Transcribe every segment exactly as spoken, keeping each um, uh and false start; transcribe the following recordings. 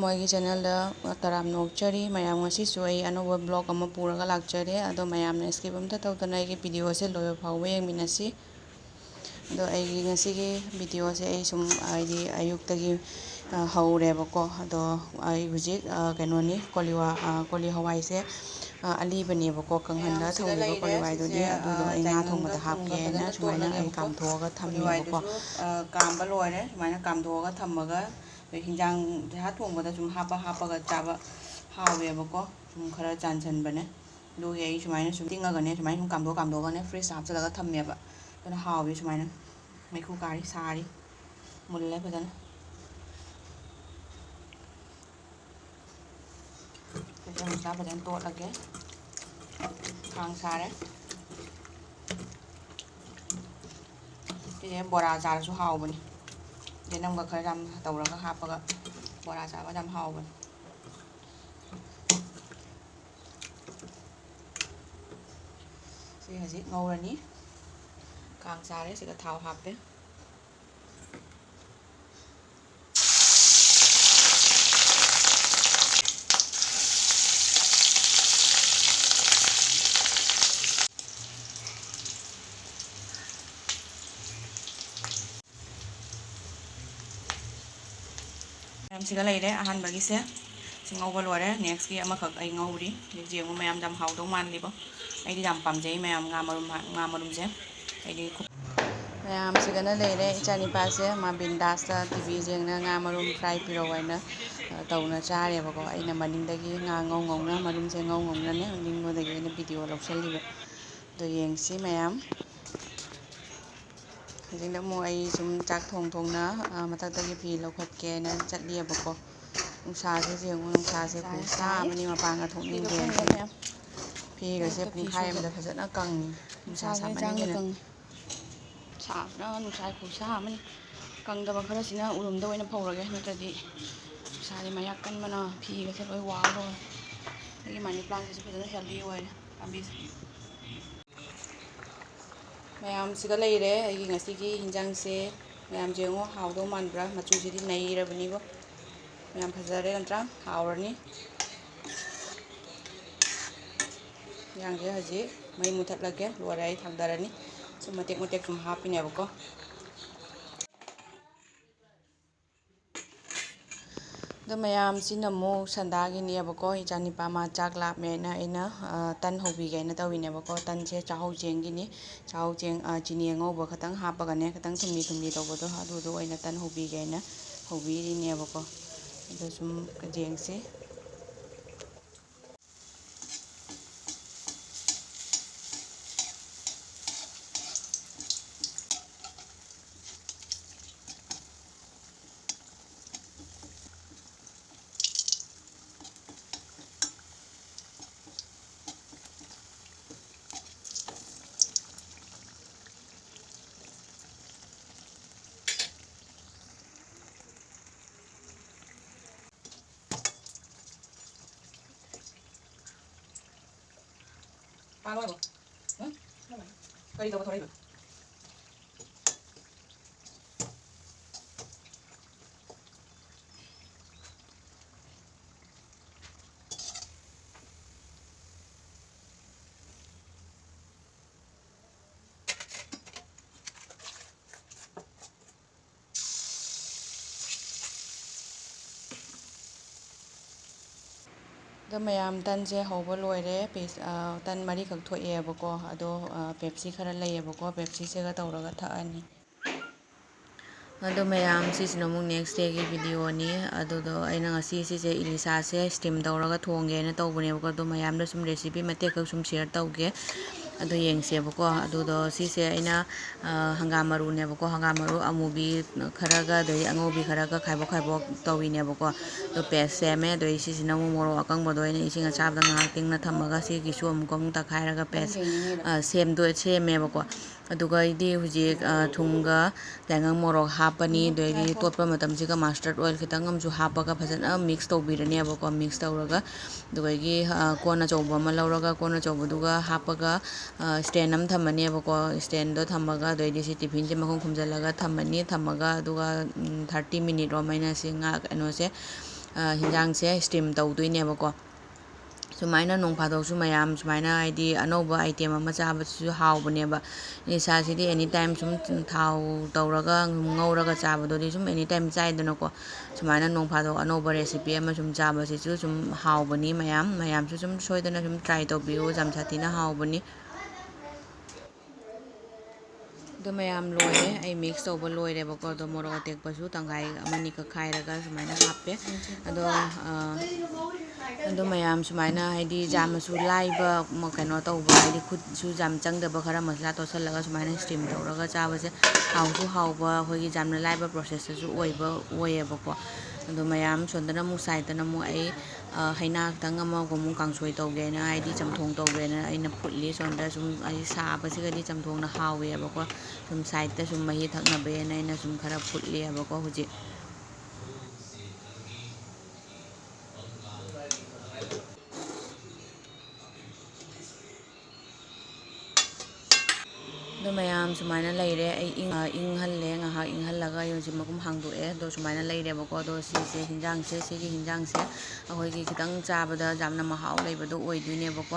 ꯃꯣꯏꯒꯤ ꯆꯦꯅꯦꯜꯗ ꯇꯔꯥꯝꯅ ꯑꯣꯛꯆꯔꯤ꯫ ꯃꯌꯥꯝ, ꯉꯁꯤꯁꯨ ꯑꯩ ꯑꯅꯧꯕ ꯕ꯭ꯂꯣꯒ ꯑꯃ ꯄꯨꯔꯒ ꯂꯥꯛꯆꯔꯦ꯫ ꯑꯗꯣ ꯃꯌꯥꯝꯅ ꯁ꯭ꯀꯤꯞ ꯑꯝꯇ ꯇꯧꯗꯅ ꯑꯩꯒꯤ ꯚꯤꯗꯤꯑꯣꯁꯦ ꯂꯣꯏꯕ ꯐꯥꯎꯕ ꯌꯦꯡꯃꯤꯟꯅꯁꯤ꯫ ꯑꯗꯣ ꯑꯩꯒꯤ ꯉꯁꯤꯒꯤ ꯚꯤꯗꯤꯑꯣꯁꯦ ꯑꯩ ꯁꯨꯝ, ꯍꯥꯏꯗꯤ, ꯑꯌꯨꯛꯇꯒꯤ, ꯑ, ꯍꯧꯔꯦꯕꯀꯣ꯫ ꯑꯗꯣ ꯑꯩ ꯍꯧꯖꯤꯛ, ꯑ, ꯀꯩꯅꯣꯅꯤ, ꯀꯣꯂꯤ ꯋꯥ-, ꯑ, ꯀꯣꯂꯤ ꯍꯋꯥꯏꯁꯦ, ꯑ, ꯑꯂꯤꯕꯅꯦꯕꯀꯣ, ꯀꯪꯍꯟꯗ ꯊꯝꯈꯤꯕ ꯀꯣꯂꯤ ꯍꯋꯥꯏꯗꯨꯅꯤ꯫ ꯑꯗꯨꯗꯣ ꯑꯩ ꯉꯥ ꯊꯣꯡꯕꯗ ꯍꯥꯞꯀꯦꯅ ꯁꯨꯃꯥꯏꯅ ꯑꯩ ꯀꯥꯝꯊꯣꯛꯑꯒ ꯊꯝꯃꯦꯕꯀꯣ꯫ ꯀꯥꯝꯕ ꯂꯣꯏꯔꯦ꯫ ꯁꯨꯃꯥꯏꯅ ꯀꯥꯝꯊꯣꯛꯑꯒ ꯊꯝꯃꯒ ꯑꯩꯈꯣꯏ ꯍꯤꯟꯖꯥꯡ ꯁꯥ ꯊꯣꯡꯕꯗ ꯁꯨꯝ ꯍꯥꯞꯄ ꯍꯥꯞꯄꯒ ꯆꯥꯕ ꯍꯥꯎꯋꯦꯕꯀꯣ꯫ ꯁꯨꯝ ꯈꯔ ꯆꯥꯟꯁꯤꯟꯕꯅꯦ꯫ ꯑꯗꯨꯒꯤ ꯑꯩ ꯁꯨꯃꯥꯏꯅ ꯁꯨꯝ ꯇꯤꯡꯉꯒꯅꯦ, ꯁꯨꯃꯥꯏꯅ ꯁꯨꯝ ꯀꯥꯝꯗꯣꯛ ꯀꯥꯝꯗꯣꯛꯑꯒꯅꯦ, ꯐ꯭ꯔꯤꯖꯇ ꯍꯥꯞꯆꯤꯜꯂꯒ ꯊꯝꯃꯦꯕ꯫ ꯑꯗꯨꯅ ꯍꯥꯎꯋꯦ ꯁꯨꯃꯥꯏꯅ꯫ ꯃꯩꯈꯨ ꯀꯥꯔꯤ, ꯁꯥꯔꯤ꯫ ꯃꯨꯜꯂꯦ ꯐꯖꯅ꯫ ꯐꯖꯅ ꯃꯁꯂꯥ ꯐꯖꯅ ꯇꯣꯠꯂꯒꯦ꯫ ꯈꯥꯡ ꯁꯥꯔꯦ꯫ ꯁꯤꯁꯦ ꯕꯣꯔꯥ ꯆꯥꯔꯁꯨ ꯍꯥꯎꯕꯅꯤ꯫ ꯌꯦꯅꯝꯒ ꯈꯔ ꯌꯥꯝ ꯇꯧꯔꯒ ꯍꯥꯞꯄꯒ ꯕꯣꯔꯥ ꯆꯥꯕꯗ ꯌꯥꯝ ꯍꯥꯎꯕꯅꯤ꯫ ꯁꯤ ꯍꯧꯖꯤꯛ ꯉꯧꯔꯅꯤ꯫ ꯈꯥꯡ ꯁꯥꯔꯦ, ꯁꯤꯒ ꯊꯥꯎ ꯍꯥꯞꯄꯦ꯫ ꯃꯌꯥꯝꯁꯤꯒ ꯂꯩꯔꯦ ꯑꯍꯥꯟꯕꯒꯤꯁꯦ꯫ ꯁꯤ ꯉꯧꯕ ꯂꯣꯏꯔꯦ꯫ ꯅꯦꯛꯁꯀꯤ ꯑꯃꯈꯛ ꯑꯩ ꯉꯧꯔꯤ꯫ ꯍꯧꯖꯤꯛ ꯌꯦꯡꯉꯨ ꯃꯌꯥꯝ, ꯌꯥꯝ ꯍꯥꯎꯗꯧ ꯃꯥꯜꯂꯤꯕꯣ꯫ ꯑꯩꯗꯤ ꯌꯥꯝ ꯄꯥꯝꯖꯩ ꯃꯌꯥꯝ ꯉꯥ ꯃꯔꯨꯝ ꯍꯥ-, ꯉꯥ ꯃꯔꯨꯝꯁꯦ꯫ ꯑꯩꯗꯤ ꯈꯨ-, ꯃꯌꯥꯝꯁꯤꯒꯅ ꯂꯩꯔꯦ꯫ ꯏꯆꯥꯅꯤꯄꯥꯁꯦ ꯃꯥ ꯕꯤꯟꯗꯥꯁꯇ ꯇꯤ ꯚꯤ ꯌꯦꯡꯅ ꯉꯥ ꯃꯔꯨꯝ ꯐ꯭ꯔꯥꯏ ꯄꯤꯔꯛꯑꯣ ꯍꯥꯏꯅ, ꯑ, ꯇꯧꯅ ꯆꯥꯔꯦꯕꯀꯣ꯫ ꯑꯩꯅ ꯃꯅꯤꯡꯗꯒꯤ ꯉꯥ ꯉꯧ ꯉꯧꯅ, ꯃꯔꯨꯝꯁꯦ ꯉꯧ ꯉꯧꯅꯅꯦ ꯅꯤꯡꯕꯗꯒꯤ ꯑꯩꯅ ꯚꯤꯗꯤꯑꯣ ꯂꯧꯁꯜꯂꯤꯕ꯫ ꯑꯗꯣ ꯌꯦꯡꯁꯤ ꯃꯌꯥꯝ꯫ ꯍꯧꯖꯤꯛꯅ ꯑꯃꯨꯛ ꯑꯩ ꯁꯨꯝ ꯆꯥꯛ ꯊꯣꯡ ꯊꯣꯡꯅ, ꯑ, ꯃꯊꯛꯇꯒꯤ ꯐꯤ ꯂꯧꯈꯠꯀꯦꯅ ꯆꯠꯂꯤꯑꯕꯀꯣ꯫ ꯅꯨꯡꯁꯥꯁꯦ ꯌꯦꯡꯉꯨ, ꯅꯨꯡꯁꯥꯁꯦ ꯈꯨꯁꯥ ꯑꯃꯅꯤ, ꯃꯄꯥꯟꯒ ꯊꯣꯛꯅꯤꯡꯗꯦ꯫ ꯐꯤꯒꯁꯦ ꯄꯨꯡꯈꯥꯏ ꯑꯃꯗ ꯐꯖꯅ ꯀꯪꯉꯤ, ꯅꯨꯡꯁꯥ ꯁꯥꯃꯟꯒꯤꯗꯅ꯫ ꯁꯥꯕꯅ ꯅꯨꯡꯁꯥ ꯈꯨꯁꯥ ꯑꯃꯅꯤ꯫ ꯀꯪꯗꯕ ꯈꯔꯁꯤꯅ ꯎꯔꯨꯝꯗ ꯑꯣꯏꯅ ꯐꯧꯔꯒꯦ, ꯅꯠꯇ꯭ꯔꯗꯤ ꯅꯨꯡꯁꯥꯁꯦ ꯃꯌꯥꯛ ꯀꯟꯕꯅ ꯐꯤꯒꯁꯦ ꯂꯣꯏ ꯋꯥꯕ ꯂꯣꯏꯔꯦ꯫ ꯑꯩꯒꯤ ꯃꯅꯤ ꯄ꯭ꯂꯥꯟꯁꯤꯁꯨ ꯐꯖꯅ ꯍꯦꯜꯗꯤ ꯑꯣꯏꯔꯦ ꯄꯥꯝꯕꯤꯁꯦ꯫ ꯃꯌꯥꯝꯁꯤꯒ ꯂꯩꯔꯦ ꯑꯩꯒꯤ ꯉꯁꯤꯒꯤ ꯍꯤꯟꯖꯥꯡꯁꯦ꯫ ꯃꯌꯥꯝꯁꯦ ꯌꯦꯡꯉꯣ, ꯍꯥꯎꯗꯧ ꯃꯥꯟꯕ꯭ꯔꯥ? ꯃꯆꯨꯁꯤꯗꯤ ꯅꯩꯔꯕꯅꯤꯕꯣ꯫ ꯌꯥꯝ ꯐꯖꯔꯦ ꯅꯠꯇ꯭ꯔꯥ? ꯍꯥꯎꯔꯅꯤ꯫ ꯌꯦꯟꯁꯥꯡꯁꯦ ꯍꯧꯖꯤꯛ ꯃꯩ ꯃꯨꯊꯠꯂꯒꯦ, ꯂꯣꯏꯔꯦ, ꯑꯩ ꯊꯥꯡꯗꯔꯅꯤ꯫ ꯁꯨꯝ ꯃꯇꯦꯛ ꯃꯇꯦꯛ ꯁꯨꯝ ꯍꯥꯞꯄꯤꯅꯦꯕꯀꯣ꯫ ꯑꯗꯣ ꯃꯌꯥꯝꯁꯤꯅ ꯑꯃꯨꯛ ꯁꯟꯗꯥꯒꯤꯅꯦꯕꯀꯣ꯫ ꯏꯆꯥꯅꯤꯄꯥ ꯃꯥ ꯆꯥꯛ ꯂꯥꯝꯃꯦꯅ ꯑꯩꯅ, ꯑ, ꯇꯟ ꯍꯧꯕꯤꯒꯦꯅ ꯇꯧꯔꯤꯅꯦꯕꯀꯣ꯫ ꯇꯟꯁꯦ ꯆꯥꯛꯍꯧ ꯆꯦꯡꯒꯤꯅꯤ꯫ ꯆꯥꯛꯍꯧ ꯆꯦꯡ, ꯑ, ꯆꯤꯅꯤ ꯑꯉꯧꯕ ꯈꯛꯇꯪ ꯍꯥꯞꯄꯒꯅꯦ, ꯈꯤꯇꯪ ꯊꯨꯝꯂꯤ ꯊꯨꯝꯂꯤ ꯇꯧꯕꯗꯣ, ꯑꯗꯨꯗꯣ ꯑꯣꯏꯅ ꯇꯟ ꯍꯧꯕꯤꯒꯦꯅ ꯍꯧꯕꯤꯔꯤꯅꯦꯕꯀꯣ꯫ ꯑꯗꯣ ꯁꯨꯝ ꯌꯦꯡꯁꯤ꯫ ꯄꯥꯜꯂꯣ ꯍꯥꯏꯕꯣ? ꯎꯝ? ꯀꯔꯤ ꯇꯧꯕ ꯊꯣꯔꯛꯏꯕ? ꯑꯗꯣ ꯃꯌꯥꯝ, ꯇꯟꯁꯦ ꯍꯧꯕ ꯂꯣꯏꯔꯦ꯫ ꯄꯤꯁ, ꯑ, ꯇꯟ ꯃꯔꯤꯈꯛ ꯊꯣꯛꯑꯦꯕꯀꯣ꯫ ꯑꯗꯣ, ꯑ, ꯄꯦꯞꯁꯤ ꯈꯔ ꯂꯩꯌꯦꯕꯀꯣ꯫ ꯄꯦꯞꯁꯤꯁꯤꯒ ꯇꯧꯔꯒ ꯊꯛꯑꯅꯤ꯫ ꯑꯗꯣ ꯃꯌꯥꯝ, ꯁꯤꯁꯤꯅ ꯑꯃꯨꯛ next dayꯒꯤ videoꯅꯤ꯫ ꯑꯗꯨꯗꯣ ꯑꯩꯅ ꯉꯁꯤ ꯁꯤꯁꯦ ꯏꯂꯤꯁꯥꯁꯦ steam ꯇꯧꯔꯒ ꯊꯣꯡꯒꯦꯅ ꯇꯧꯕꯅꯦꯕꯀꯣ꯫ ꯑꯗꯣ ꯃꯌꯥꯝꯗ ꯁꯨꯝ recipe ꯃꯇꯦꯛꯈꯛ ꯁꯨꯝ share ꯇꯧꯒꯦ꯫ ꯑꯗꯨ ꯌꯦꯡꯁꯦꯕꯀꯣ꯫ ꯑꯗꯨꯗꯣ ꯁꯤꯁꯦ ꯑꯩꯅ, ꯑ, ꯍꯪꯒꯥꯝ ꯃꯔꯨꯅꯦꯕꯀꯣ꯫ ꯍꯪꯒꯥꯝ ꯃꯔꯨ ꯑꯃꯨꯕꯤ ꯈꯔꯒ ꯑꯗꯩ ꯑꯉꯧꯕꯤ ꯈꯔꯒ ꯈꯥꯏꯕꯣꯛ ꯈꯥꯏꯕꯣꯛ ꯇꯧꯔꯤꯅꯦꯕꯀꯣ꯫ ꯑꯗꯣ paste ꯁꯦꯝꯃꯦ꯫ ꯑꯗꯣ ꯑꯩ ꯁꯤꯁꯤꯅ ꯑꯃꯨꯛ ꯃꯣꯔꯣꯛ ꯑꯀꯪꯕꯗꯣ ꯑꯩꯅ ꯏꯁꯤꯡ ꯑꯁꯥꯕꯗ ꯉꯥꯏꯍꯥꯛ ꯇꯤꯡꯅ ꯊꯝꯃꯒ ꯁꯤꯒꯤꯁꯨ ꯑꯃꯨꯛꯀ ꯑꯃꯨꯛ ꯇꯛꯈꯥꯏꯔꯒ paste, ꯑ, ꯁꯦꯝꯗꯣ-, ꯁꯦꯝꯃꯦꯕꯀꯣ꯫ ꯑꯗꯨꯒ ꯑꯩꯗꯤ ꯍꯧꯖꯤꯛ, ꯑ, ꯊꯨꯝꯒ ꯌꯥꯏꯉꯪ ꯃꯣꯔꯣꯛ ꯍꯥꯞꯄꯅꯤ꯫ ꯑꯗꯨꯗꯒꯤ ꯇꯣꯠꯄ ꯃꯇꯝꯁꯤꯒ mustard oil ꯈꯤꯇꯪ ꯑꯃꯁꯨ ꯍꯥꯞꯄꯒ ꯐꯖꯅ mix ꯇꯧꯕꯤꯔꯅꯦꯕꯀꯣ꯫ Mix ꯇꯧꯔꯒ ꯑꯗꯨꯗꯒꯤ, ꯑ, ꯀꯣꯟ ꯑꯆꯧꯕ ꯑꯃ ꯂꯧꯔꯒ ꯀꯣꯟ ꯑꯆꯧꯕꯗꯨꯒ ꯍꯥꯞꯄꯒ, ꯑ, stand ꯑꯃ ꯊꯝꯃꯅꯦꯕꯀꯣ꯫ Standꯗꯣ ꯊꯝꯃꯒ ꯑꯗꯨꯗꯩꯗꯤ ꯁꯤ tiffinꯁꯦ ꯃꯈꯨꯝ ꯈꯨꯝꯖꯤꯜꯂꯒ ꯊꯝꯃꯅꯤ꯫ ꯊꯝꯃꯒ ꯑꯗꯨꯒ, ꯎꯝ, thirty minute ꯔꯣꯝ ꯑꯩꯅ ꯁꯤ ꯉꯥ ꯀꯩꯅꯣꯁꯦ, ꯑ, ꯍꯤꯟꯖꯥꯡꯁꯦ steam ꯇꯧꯗꯣꯏꯅꯦꯕꯀꯣ꯫ ꯁꯨꯃꯥꯏꯅ ꯅꯣꯡ ꯐꯥꯗꯣꯛꯁꯨ ꯃꯌꯥꯝ ꯁꯨꯃꯥꯏꯅ, ꯍꯥꯏꯗꯤ, ꯑꯅꯧꯕ item ꯑꯃ ꯆꯥꯕꯁꯤꯁꯨ ꯍꯥꯎꯕꯅꯦꯕ꯫ ꯏꯁꯥꯁꯤꯗꯤ anytime ꯁꯨꯝ ꯊꯥꯎ ꯇꯧꯔꯒ ꯉꯧꯔꯒ ꯆꯥꯕꯗꯨꯗꯤ ꯁꯨꯝ anytime ꯆꯥꯏꯗꯅꯀꯣ꯫ ꯁꯨꯃꯥꯏꯅ ꯅꯣꯡ ꯐꯥꯗꯣꯛ ꯑꯅꯧꯕ recipe ꯑꯃ ꯁꯨꯝ ꯆꯥꯕꯁꯤꯁꯨ ꯁꯨꯝ ꯍꯥꯎꯕꯅꯤ꯫ ꯃꯌꯥꯝ, ꯃꯌꯥꯝꯁꯨ ꯁꯨꯝ ꯁꯣꯏꯗꯅ ꯁꯨꯝ try ꯇꯧꯕꯤꯌꯨ, ꯌꯥꯝ ꯁꯥꯊꯤꯅ ꯍꯥꯎꯕꯅꯤ꯫ ꯑꯗꯣ ꯃꯌꯥꯝ, ꯂꯣꯏꯔꯦ, ꯑꯩ mix ꯇꯧꯕ ꯂꯣꯏꯔꯦꯕꯀꯣ꯫ ꯑꯗꯣ ꯃꯣꯔꯣꯛ ꯑꯇꯦꯛꯄꯁꯨ ꯇꯪꯈꯥꯏ ꯑꯃꯅꯤꯈꯛ ꯈꯥꯏꯔꯒ ꯁꯨꯃꯥꯏꯅ ꯍꯥꯞꯄꯦ꯫ ꯑꯗꯣ, ꯑ, ꯑꯗꯣ ꯃꯌꯥꯝ, ꯁꯨꯃꯥꯏꯅ, ꯍꯥꯏꯗꯤ, ꯌꯥꯝꯅꯁꯨ ꯂꯥꯏꯕ, ꯃ-, ꯀꯩꯅꯣ ꯇꯧꯕ, ꯍꯥꯏꯗꯤ, ꯈꯨꯠꯁꯨ ꯌꯥꯝ ꯆꯪꯗꯕ, ꯈꯔ ꯃꯁꯂꯥ ꯇꯣꯠꯁꯤꯜꯂꯒ ꯁꯨꯃꯥꯏꯅ steam ꯇꯧꯔꯒ ꯆꯥꯕꯁꯦ ꯍꯥꯎꯁꯨ ꯍꯥꯎꯕ, ꯑꯩꯈꯣꯏꯒꯤ ꯌꯥꯝꯅ ꯂꯥꯏꯕ processꯇꯁꯨ ꯑꯣꯏꯕ, ꯑꯣꯏꯌꯦꯕꯀꯣ꯫ ꯑꯗꯣ ꯃꯌꯥꯝ, ꯁꯣꯝꯗꯅ ꯑꯃꯨꯛ sideꯇꯅ ꯑꯃꯨꯛ ꯑꯩ, ꯑ, ꯍꯩꯅꯥ ꯈꯤꯇꯪ ꯑꯃꯒ ꯑꯃꯨꯛ ꯀꯥꯡꯁꯣꯏ ꯇꯧꯒꯦꯅ, ꯍꯥꯏꯗꯤ ꯆꯝꯊꯣꯡ ꯇꯧꯒꯦꯅ ꯑꯩꯅ ꯐꯨꯠꯂꯤ꯫ ꯁꯣꯝꯗ ꯁꯨꯝ, ꯑꯩ ꯁꯥꯕꯁꯤꯒꯗꯤ ꯆꯝꯊꯣꯡꯅ ꯍꯥꯎꯋꯦꯕꯀꯣ꯫ ꯁꯨꯝ sideꯇ ꯁꯨꯝ ꯃꯍꯤ ꯊꯛꯅꯕꯅ ꯑꯩꯅ ꯁꯨꯝ ꯈꯔ ꯐꯨꯠꯂꯤꯑꯕꯀꯣ ꯍꯧꯖꯤꯛ꯫ ꯑꯗꯣ ꯃꯌꯥꯝ, ꯁꯨꯃꯥꯏꯅ ꯂꯩꯔꯦ꯫ ꯑꯩ ꯏꯪ-, ꯑ, ꯏꯪꯍꯜꯂꯦ, ꯉꯥꯏꯍꯥꯛ ꯏꯪꯍꯜꯂꯒ ꯑꯩ ꯍꯧꯖꯤꯛ ꯃꯈꯨꯝ ꯍꯥꯡꯗꯣꯛꯑꯦ꯫ ꯑꯗꯣ ꯁꯨꯃꯥꯏꯅ ꯂꯩꯔꯦꯕꯀꯣ꯫ ꯑꯗꯣ ꯁꯤꯁꯦ ꯍꯤꯟꯖꯥꯡꯁꯦ, ꯁꯤꯒꯤ ꯍꯤꯟꯖꯥꯡꯁꯦ ꯑꯩꯈꯣꯏꯒꯤ ꯈꯤꯇꯪ ꯆꯥꯕꯗ ꯌꯥꯝꯅ ꯃꯍꯥꯎ ꯂꯩꯕꯗꯣ ꯑꯣꯏꯗꯣꯏꯅꯦꯕꯀꯣ꯫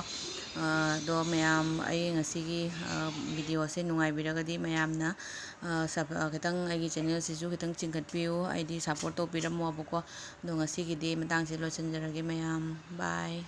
ꯑ, ꯑꯗꯣ ꯃꯌꯥꯝ, ꯑꯩ ꯉꯁꯤꯒꯤ, ꯑ, videoꯁꯦ ꯅꯨꯡꯉꯥꯏꯕꯤꯔꯒꯗꯤ ꯃꯌꯥꯝꯅ, ꯑ, sub-, ꯑ, ꯈꯤꯇꯪ ꯑꯩꯒꯤ channelꯁꯤꯁꯨ ꯈꯤꯇꯪ ꯆꯤꯡꯈꯠꯄꯤꯌꯨ, ꯑꯩꯗꯤ support ꯇꯧꯕꯤꯔꯝꯃꯣꯕꯀꯣ꯫ ꯑꯗꯣ ꯉꯁꯤꯒꯤꯗꯤ ꯃꯇꯥꯡꯁꯦ ꯂꯣꯏꯁꯤꯟꯖꯔꯒꯦ ꯃꯌꯥꯝ꯫ Bye꯫